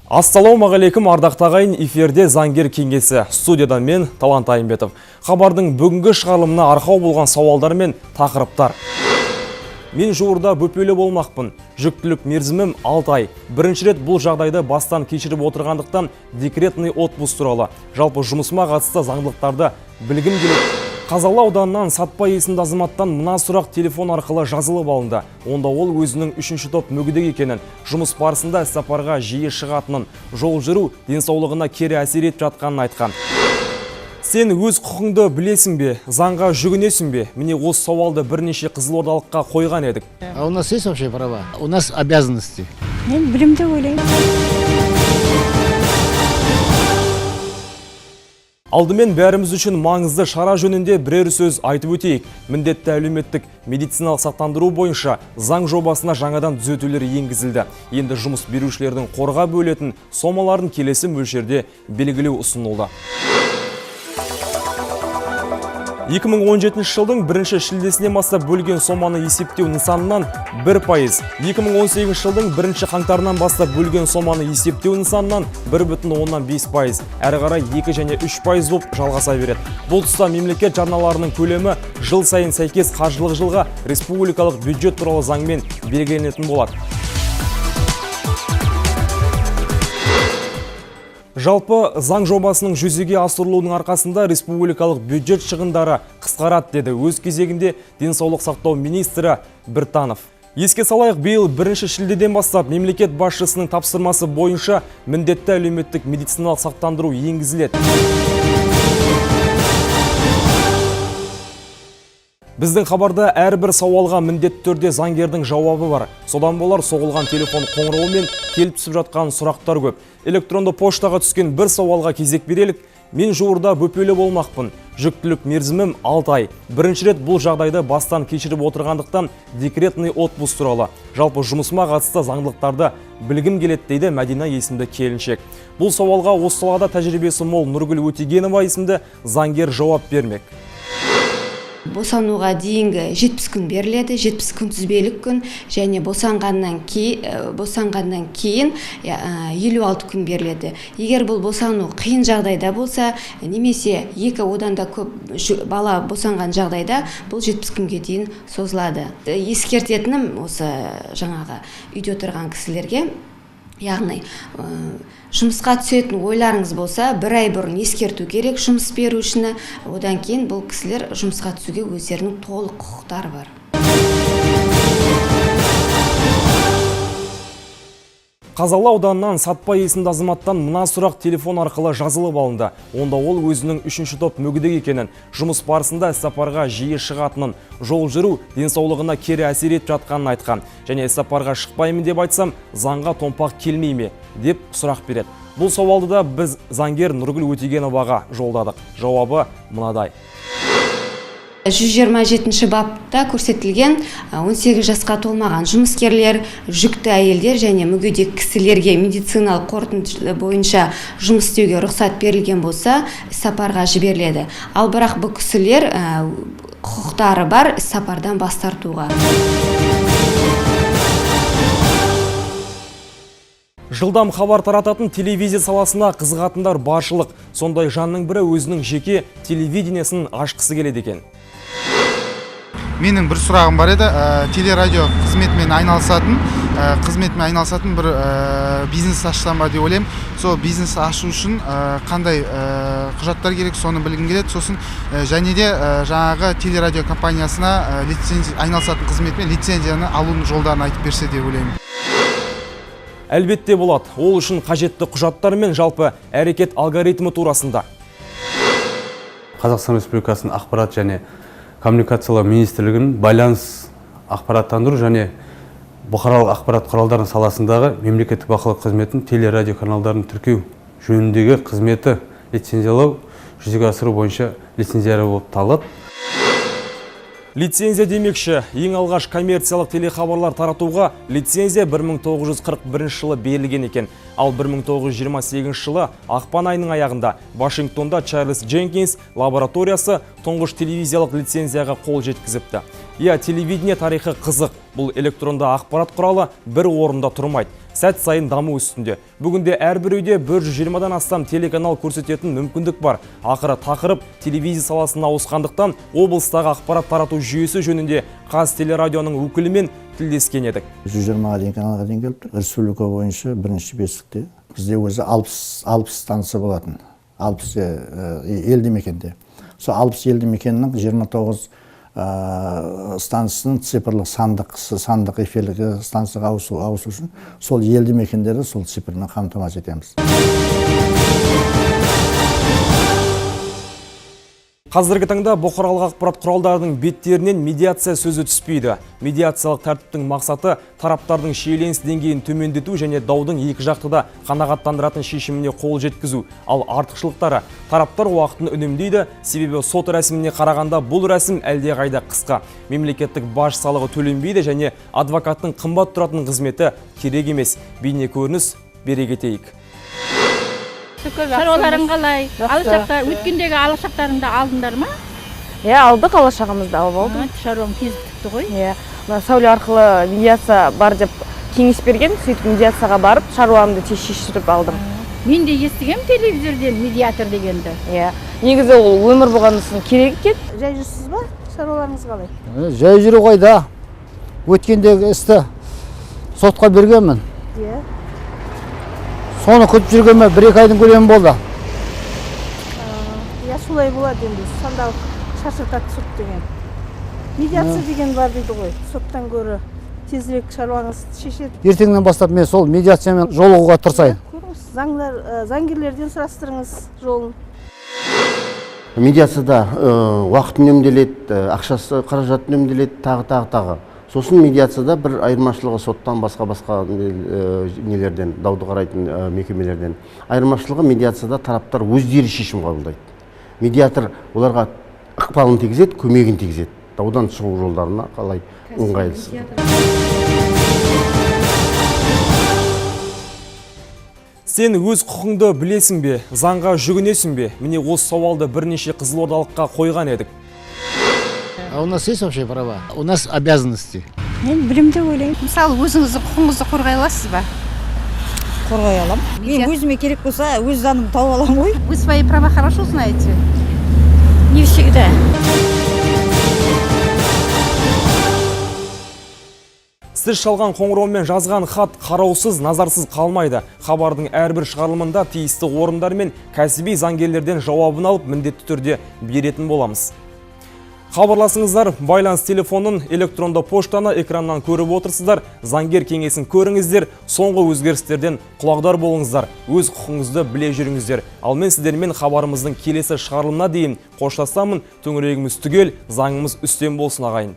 Ассалаумағалейкум, ардақты ағайын, эфирде Заңгер кеңесі. Студиядан мен Талант Айымбетов. Хабардың бүгінгі шығарылымына арқау болған сауалдар мен тақырыптар. Мен жуырда бөпелі болмақпын. Жүктілік мерзімім 6 ай. Бірінші рет бұл жағдайды бастан кешіріп отырғандықтан декретный отпуск туралы, жалпы жұмысыма қатысты заңдылықтарды білгім келеді. Қазалы ауданынан Сатпай есімді азаматтан мына сұрақ телефон арқылы жазылып алынды. Онда ол өзінің үшінші топ мүгедек екенін, жұмыс барысында іссапарға жиі шығатынын, жол жүру денсаулығына кері әсер етіп жатқанын айтқан. Сен өз құқыңды білесің бе? Заңға жүгінесің бе? Міне, осы сауалды бірнеше қызылордалыққа қойған едік. А у нас есть вообще права? У нас обязанности. Мен білем деп ойлаймын. Алдымен бәріміз үшін маңызды шара жөнінде бірер сөз айтып өтейік. Міндетті әлеуметтік медициналық сақтандыру бойынша заң жобасына жаңадан түзетулер енгізілді. Енді жұмыс берушілердің қорға бөлетін сомаларын келесі мөлшерде белгілеу ұсынылды. 2017 жылдың бірінші шілдесінен бастап бөлген соманы есептеу нысанынан 1%, 2018 жылдың бірінші қаңтарынан бастап бөлген соманы есептеу нысанынан 1,5%, әрі қарай 2 және 3% болып жалғаса береді. Бұл тұста мемлекет жарналарының көлемі жыл сайын сәйкес қаржылық жылға республикалық бюджет туралы заңмен белгіленетін болады. Жалпы, заң жобасының жүзеге асырылуының арқасында республикалық бюджет шығындары қысқарады, деді өз кезегінде денсаулық сақтау министрі Біртанов. Еске салайық, биыл бірінші шілдеден бастап мемлекет басшысының тапсырмасы бойынша міндетті әлеуметтік медициналық сақтандыру енгізіледі. Біздің хабарда әрбір сауалға міндетті түрде заңгердің жауабы бар. Содан болар, соғылған телефон қоңырауымен келіп түсіп жатқан сұрақтар көп. Электронды поштаға түскен бір сауалға кезек берелік. Мен жуырда бөпелі болмақпын. Жүктілік мерзімім 6 ай. Бірінші рет бұл жағдайды бастан кешіріп отырғандықтан декретный отпуск туралы, жалпы жұмысыма қатысты заңдылықтарды білгім келеді, дейді Мәдина есімді келіншек. Бұл сауалға осы салада тәжірибесі мол Нұргүл Өтегенова есімді заңгер жауап бермек. Босануға дейінгі 70 күн беріледі, 70 күнтізбелік күн, және босанғаннан кейін 56 күн беріледі. Егер бұл босану қиын жағдайда болса, немесе екі одан да көп бала босанған жағдайда, бұл 70 күнге дейін созылады. Ескертетінім осы жаңағы үйде отырған кісілерге, яғни жұмысқа түсетін ойларыңыз болса, бір ай бұрын ескерту керек жұмыс берушіні. Одан кейін бұл кісілер жұмысқа түсуге өздерінің толық құқықтары бар. Қазалы ауданынан Сатпай есімді азаматтан мына сұрақ телефон арқылы жазылып алынды. Онда ол өзінің үшінші топ мүгедек екенін, жұмыс барысында іссапарға жиі шығатынын, жол жүру денсаулығына кері әсер етіп жатқанын айтқан. Және іссапарға шықпаймын деп айтсам, заңға томпақ келмей ме деп сұрақ береді. Бұл сауалды да біз заңгер Нұргүл Өтегеноваға жолдадық. Жауабы мынадай. 127 бапта көрсетілген 18 жасқа толмаған жұмыскерлер, жүкті әйелдер және мүгедек кісілерге медициналық қорытынды бойынша жұмыс істеуге рұқсат берілген болса, іссапарға жіберіледі. Ал бірақ бұл кісілер құқықтары бар іссапардан бас тартуға. Жылдам хабар тарататын телевизия саласына қызығатындар баршылық. Сондай жанның бірі өзінің жеке телевидениесін ашқысы келеді екен. Менің бір сұрағым бар еді. Телерадио қызметімен айналысатын бір бизнес ашсам ба деп ойлаймын. Сол бизнес ашу үшін қандай құжаттар керек, соны білгім келеді. Сосын және де жаңағы телерадио компаниясына лицензия, айналысатын қызметпен лицензияны алудың жолдарын айтып берсе деп ойлаймын. Әлбетте болады. Ол үшін қажетті құжаттар мен жалпы әрекет алгоритмі турасында. Қазақстан Республикасының ақпарат және коммуникациялар министрлігінің байланыс, ақпараттандыру және бұқаралық ақпарат құралдарының саласындағы мемлекеттік бақылау қызметін телерадио каналдарын тіркеу жөніндегі қызметі лицензиялау жүзеге асыру бойынша лицензиялар болып табылады. Лицензия демекші, ең алғаш коммерциялық телехабарлар таратуға лицензия 1941 жылы берілген екен. Ал 1928 жылы ақпан айының аяғында Вашингтонда Чарльз Дженкинс лабораториясы тұңғыш телевизиялық лицензияға қол жеткізіпті. Иә, телевидение тарихы қызық. Бұл электронды ақпарат құралы бір орында тұрмайды. сәт сайын даму үстінде. Бүгінде әрбір үйде 120-дан астам телеканал көрсететін мүмкіндік бар. Ақыры тақырып телевизия саласына ауысқандықтан, облыстағы ақпарат тарату жүйесі жөнінде Қазтелерадионың өкілімен тілдескен едік. 120-ға дейін каналға дейін келіп тұр. Республика бойынша бірінші бестікте. Бізде өзі 60 станция болатын. 60 елді мекенде. Сол 60 елді мекеннің 29 станциясының цифрлық сандық эфирлік станцияға ауысу үшін сол елді мекендерді сол цифрмен қамтамасыз етеміз. Қазіргі таңда бұқаралық ақпарат құралдарының беттерінен медиация сөзі түспейді. Медиациялық тәртіптің мақсаты – тараптардың шиеленіс деңгейін төмендету және даудың екі жақты да қанағаттандыратын шешіміне қол жеткізу. Ал артықшылықтары: тараптар уақытын үнемдейді, себебі сот рәсіміне қарағанда бұл рәсім әлдеқайда қысқа. Мемлекеттік баж салығы төленбейді және адвокаттың қымбат тұратын қызметі керек емес. Бейне көрініс бере кетейік. Шаруаларың қалай? Алашақтар, өткендегі алашақтарыңды алдыңдар ма? Иә, алдық, алашағымызды алып алдым. Шаруаң тез бітіпті ғой. Иә, мына Сәуле арқылы медиация бар деп кеңес берген, сөйтіп медиацияға барып, шаруамды тез шештіріп алдым. Мен де естігем телевизорден медиатор дегенді. Иә, негізі ол өмір болған соң керек екен. Жай жүрсіз ба? Шаруаларыңыз қалай? Жай жүру қайда? Өткендегі істі сотқа бергенмін. Иә. Соны күтіп жүргеніме 1-2 айдың көлемі болды. Иә, солай болады енді, сандалып шаршатады сот деген. Медиация деген бар дейді ғой, соттан гөрі тезірек шаруаңызды шешеді. Ертеңнен бастап мен сол медиациямен жолығуға тырысайын. Көріңіз, заңгерлерден сұрастырыңыз жолын. Медиацияда уақыт үнемделеді, ақшасы, қаражат үнемделеді, тағы, тағы, тағы. Сосын медиацияда бір айырмашылығы соттан басқа нелерден, дауды қарайтын мекемелерден айырмашылығы: медиацияда тараптар өздері шешім қабылдайды. Медиатор оларға ықпалын тигізеді, көмегін тигізеді, даудан шығу жолдарына қалай ыңғайлысы. Сен өз құқыңды білесің бе? Заңға жүгінесің бе? Міне, осы сауалды бірнеше қызылордалыққа қойған едік. А у нас есть вообще права? У нас обязанности. Мен білем деп ойлаймын. Мысалы, өзіңіздің құқығыңызды қорғай аласыз ба? Қорғай аламын. Мен өзіме керек болса, өз заңымды тауып аламын ғой. Вы свои права хорошо знаете? Не всегда. Сіз шалған қоңырау мен жазған хат қараусыз, назарсыз қалмайды. Хабардың әрбір шығарылымында тиісті орындар мен кәсіби заңгерлерден жауабын алып, міндетті түрде беретін боламыз. Хабарласыңыздар, байланыс телефонын, электронды поштаны экраннан көріп отырсыздар. Заңгер кеңесін көріңіздер, соңғы өзгерістерден құлағдар болыңыздар, өз құқығыңызды біле жүріңіздер. Ал мен сіздермен хабарымыздың келесі шығарылымына дейін қоштасамын. Төңірегіміз түгел, заңымыз үстем болсын, ағайын.